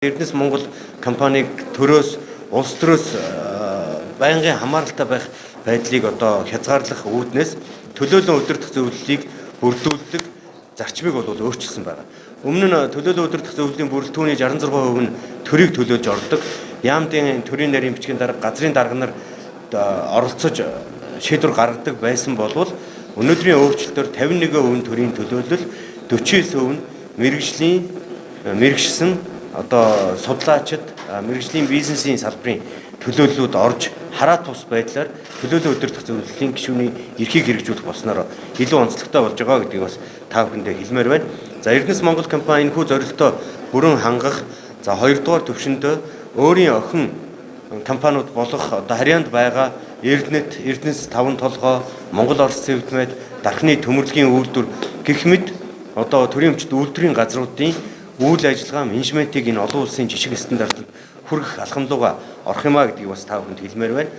Эрдэнэс Монгол компаниг төрөөс, улс төрөөс байнгын хамааралтай байх байдлыг одоо хязгаарлах үүднээс төлөөлөн удирдах зөвлөлийг бүрдүүлдэг зарчмыг бол өөрчилсөн байна. Өмнө нь төлөөлөн удирдах зөвлөлийн бүрэлдэхүүний 66% нь төрийг төлөөлж ордог. Яамдын төрийн нарийн бичгийн дарга, газрын дарга нар оролцож шийдвэр гаргадаг байсан болвол өнөөдрийн өөрчлөлтөөр 51% нь төрийн төлөөлөл, 49% нь мэргэжлийн мэргэшсэн одоо судлаачид, мэргэжлийн бизнесийн салбарын төлөөллүүд орж хараат тус байдлаар төлөөлөн удирдах зөвлөлийн гишүүний эрхийг хэрэгжүүлэх болсноор илүү онцлогтой болж байгаа гэдгийг бас та бүхэндээ хэлмээр байна. За, Эрдэнэс Монгол компани энэхүү зорилтоо бүрэн хангах, за, хоёрдугаар төвшөндөө өөрийн охин компаниуд болох одоо харьяанд байгаа Эрдэнэт, Эрдэнэс таван толгой, Монгол Орос Цэвдмэд, Дархны төмөрлөгийн үйлдвэр гэх мэт одоо төрийн өмчт үйлдвэрийн газруудын үйл ажиллагаа, менежментийг энэ олон улсын жишг стандартад хүргэх алхам руугаа орох юмаа гэдгийг бас та бүхэнд хэлмээр байна.